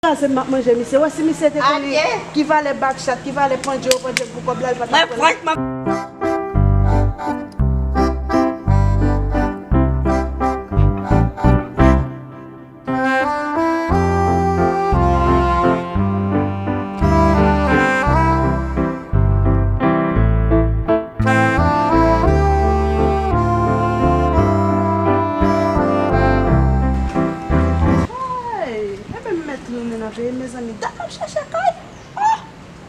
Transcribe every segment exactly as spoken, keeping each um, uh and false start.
Sa se m ap manje, misye. Wè si misye te konnen ki valè bak chat, ki valè pandye yo, pandye pou kòb la, li pa t ap pran. Mwen, fransman. Hey, enben m mèt tounen nan peyi, mezanmi. Dat m ap chèche kay. Oh!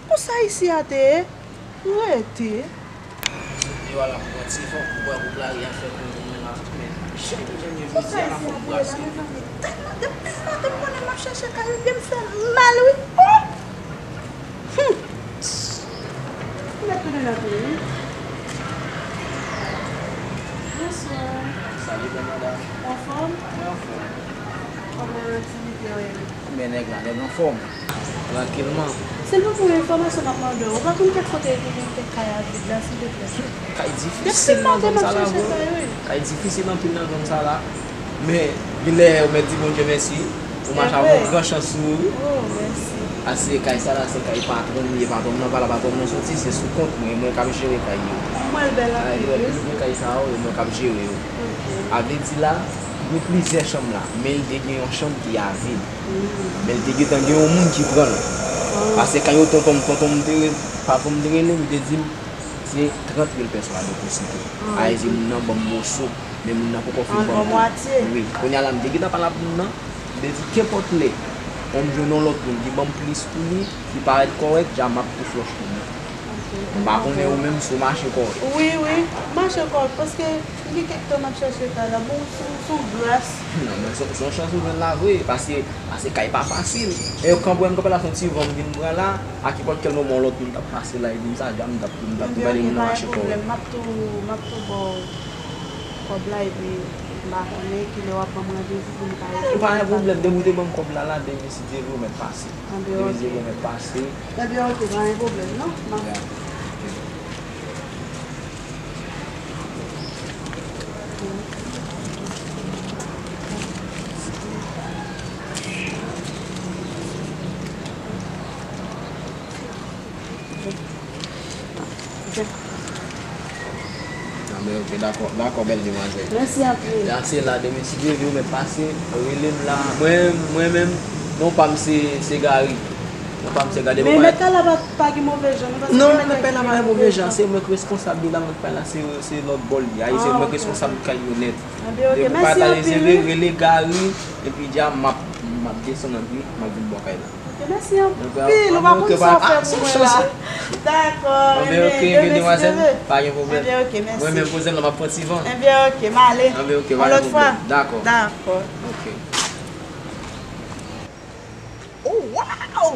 Konsa isi a te ye? Rete. Yo al ap pran ti fon pou bwè pou plari a fè pou mwen la. Men, chak jan yo jodi a la fòk brase. Tèlman depi maten m konnen m ap chèche kay wi, pye m fè mal wi. Oh! Hum! Mwen tounen nan tou wi. Bonswa. Salut, bèl madanm. Anfòm? Mwen anfòm. Kòman aktivite yo ye? Men nèg la, nèg anfòm. Trankilman. Sèlman pou yon enfòmasyon m ap mande w. Ou pa konn kèk kote yo te gen kèk kay a vid la, silvouplè? Kay difisil nan zòn sa la vre. Kay difisil anpil nan zòn sa la. Men, genlè ou mèt di Bondye mèsi. Ou mache avè yon gran chans sou ou. Oh, mèsi. Paske kay sa la, se kay patwon m ye. Patwon m nan pa la, patwon m nan soti, se sou kont mwen. E mwen k ap jere kay yo. Mwen l bèl anpil wi. Kay sa yo, e mwen k ap jere yo. Ok. A vle di la, gen plizyè chanm la, men l te gen yon chanm ki a vid. Men l te gentan gen yon moun ki pran l. Paske kan yo tonton m, tonton m te re-, patwon m te rele m, li te di m, se trant mil pèso a deposite. A vle di moun nan ban m moso, men moun nan poko fin ban m tout. Wi, kounye a la, m te gentan pale ak moun nan, m te di, kenpòt lè, pou m jwenn yon lòt moun ki ban m plis pou li, ki parèt kòrèk, dja m ap tou flòch pou li. M pa konnen ou menm si w mache kòrèk. Wi, wi, m mache kòrèk, paske m gen kèk tan m ap chèche kay la. Bon, se, se yon gras. Non, men se, se yon chans ou jwenn la vre, paske, paske kay pa fasil. E yo kanpe, m kanpe la, se yon ti van m vin pran la, a kenpòt kèl moman, yon lòt moun t ap pase la, epi m sa, dja m t ap, m t ap tou gade moun nan mache kòrèk. Ebyen, ok, pa gen pwoblèm, m ap tou, m ap tou ba w kòb la, epi m pa konnen kilè w ap ban m randevou pou m ka. Pa gen pwoblèm, depi w te ban m kòb la, la, demen si Dye vle, ou mèt pase. Demen si Dye vle, ou mèt pase. Ebyen, ok, pa gen pwoblèm, non. M ap Anben, ok, dakò, dakò, bèl demwazèl. Mèsi anpil. Lè a se la, demen si Dye vle, ou mèt pase, rele m la. Mwen, mwen menm, non pa m se, se Gary. Non pa m se Gary. Men mèt kay la pa, pa gen move jan, non, paske non, mèt kay la pa gen move jan, se mwen k responsab de la, mèt kay la, se, se lòt bò l ye. Ayisyen, mwen k responsab kay yo nèt. Anben, ok, mèsi anpil, wi. Rele Gary, epi dja m ap, m ap desann anpil, m ap vin bò kay la. Ok, mèsi anpil. Ou pa konn sa w fè pou mwen la. Dakò, enben, demen si Dye vle. Pa gen pwoblèm. Enben, ok, mèsi. Mwen menm poze m la, m ap pran ti van. Enben, ok, m ale. Enben, ok, pa gen pwoblèm. Dakò. Dakò. Ok. Oh, wow!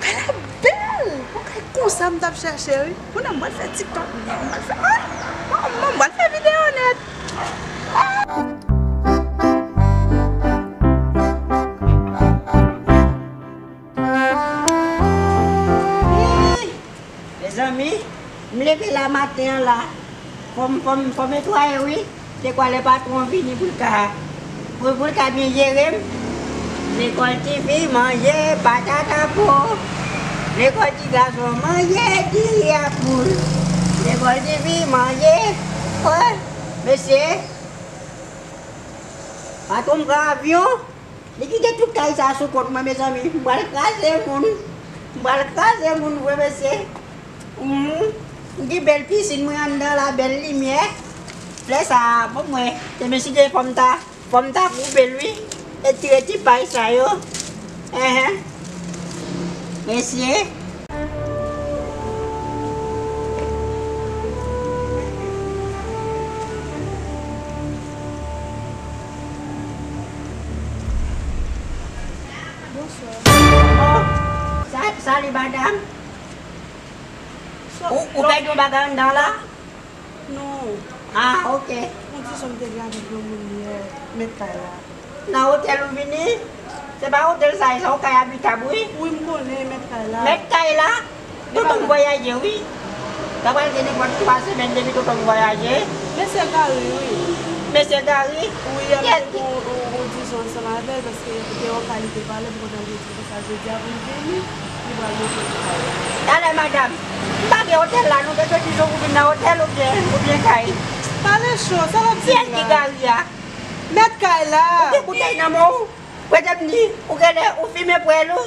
Kay la bèl! Yon kay konsa m t ap chèche, wi. Kounye a m pral fè TikTok, m pral fè, ah! Manman, m pral fè videyo nèt. Mezanmi, m leve la maten an la. Fò m, fò m, fò m netwaye, wi. Se kwa lè patwon vini pou l ka, pou, pou l ka byen jere m. Lekòl tifi, manje patata po. Lekòl ti gason, manje diri ak poul. Lekòl tifi, manje, o, mesye. Patwon m pran avyon. Li kite tout kay sa sou kont mwen, mezanmi. M pral kraze moun. M pral kraze moun vre, mesye. Hum, m gen bèl pisin mwen anndan la, bèl limyè. Lè sa a, bon, mwen, te mesye fò m ta, fò m ta koupe l, wi. Etire ti pay sa yo. Enhen. Mesye. Bonswa. Oh, sa, salut, madame. Ou, ou pèdi yon bagay anndan la? Non. Ah, ok. Yon ti sè m te gen avèk yon moun yè, mèt kay la. Nan otèl ou vini? Se pa otèl sa, e sa yon kay abitab, wi. Wi, m konnen, mèt kay la. Mèt kay la? Tonton m vwayaje, wi. Sa pral gen nenpòt twa semèn depi tonton m vwayaje. Mesye Gary, wi. Mesye Gary? Wi, y ap gen yon, yon, yon Ansanm avè l, paske te yon kalite pale pou kontan l te di konsa jodi a pou l vini, li pral montre l kay la. Talè, madanm, m pa gen otèl la, nou bezwen di nou pou vin nan otèl oubyen, oubyen kay. Pale cho, sa w ap di la? Kiyès ki Gary a? Mèt kay la. Ou gen boutèy nan men w? Prete m li, ou genlè ou fimen pwèl ou.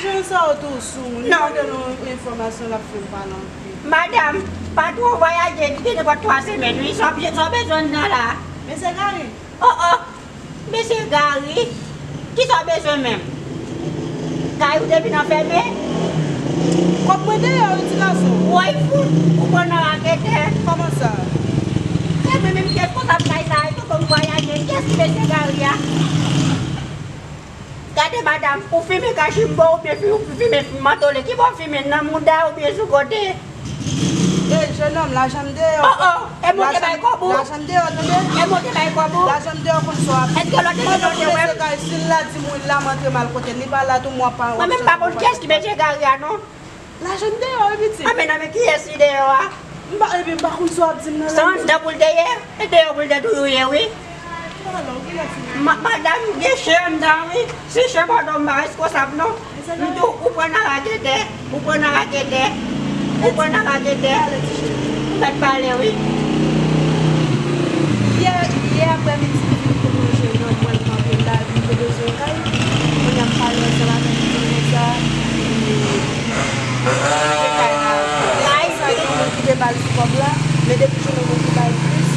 Jan sa w tou sou moun, li mande nou enfòmasyon, l ap fè m pale anpil. Madanm, patwon vwayaje, li gen nenpòt twa semèn, wi, sa w bezwen nan la. Men se Gary. Oh, oh. Mesye Gary, kisa w bezwen menm? Kay ou te vin anfème? Kòb mwen deyò, wi, ti gason. Woy fout, ou pran nan raketè. Kòman sa? Se mwen menm ki responsab kay sa a, tonton m vwayaje, kiyès ki mesye Gary a? Gade madanm, ou fimen kachimbo oubyen fi- ou fimen mantole, ki bò w fimen, nan mouda oubyen sou kote? Ey, jenòm, lajan m deyò. Oh, oh, e monte bay kòb ou? Lajan m deyò, tande? E monte bay kòb ou? Lajan m deyò, konn sa w ap di. Èske lòt nèg yo te wè m? Mwen menm pa konn kiyès ki mesye Gary a, non. Lajan m deyò, wi, pitit. Anben, nan men kiyès li deyò a? M pa, epi m pa konn sa w ap di m nan la. Se anndan pou l te ye, e deyò pou l te toujou ye, wi. Ma- madanm, gen chen anndan, wi. Si chen pa w, m pa reskonsab, non. M di w, ou pran nan raketè, ou pran nan raketè, ou pran nan raketè. Ou mèt pale, wi. Yè, yè aprèmidi, m vin pou manje nan mwen, m kanpe la, epi m te bezwen kay. Kounye a m pale ansanm avè l, m di l konsa, e, m te kay la. Sa gen yon moun ki te ba l sou kòb la, men depi jounen moun ki ba l plis,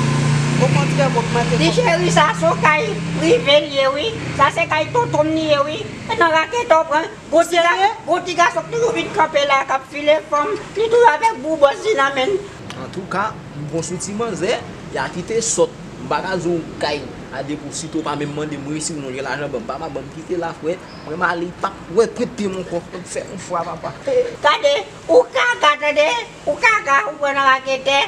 okontrè, m ogmante kòb la. Ti cheri, sa se yon kay prive l ye, wi. Sa se kay tonton m li ye, wi. E nan raketè w pran. Gon ti ga- gon ti gason k toujou vin kanpe la, k ap file fanm, li toujou avèk boubòs li nan men l. Antouka, m pran sou ti manzè, y a kite sòt. M pa ka di w kay a depo, sito pa menm mande m, wi, si w non gen lajan, ban m, papa, ban m kite la, frè. Mwen m ale, pap, wè, prete m ankò, fè yon fwa, papa. Gade, ou kaka, tande, ou kaka, ou pran nan raketè.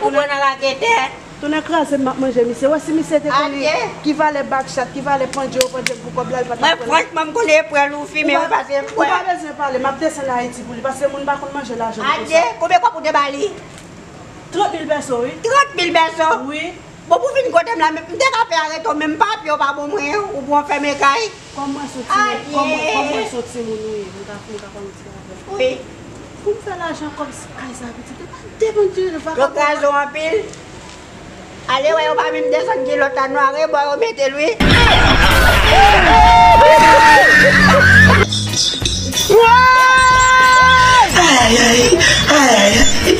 Ou pran nan raketè. Tounen kraze m, m ap manje misye. Wè si misye te konnen ki valè bakchat, ki valè pandje yo pandje m pou kòb la, l pa t ap pran. Mwen, franchman, m konnen e pwèl ou fimen, ou pase m pwèl. Ou pa bezwen pale, m ap desann Ayiti pou li, paske moun pa konn manje lajan l konsa. Adye, konbyen kòb ou te ba li? Trant mil pèso, wi. Trant mil pèso? Wi. Bon, pou vin kote m la, m te ka fè arete w, men m pa pye w pa bon mwen, ou pou anfèmen kay. Kòm mwen se yon timoun, kòm mwen, kòm mwen se yon timoun, wi, m ka, m ka fè yon ti bagay. Wi. Pou m fè lajan kòb kay sa, pitit, e pa depann de vakabon. Yo kraze w anpil. Ale wè, yo pa menm desann kilòt la, non, arebò yo mete l, wi. Ay, ay, ay, ay.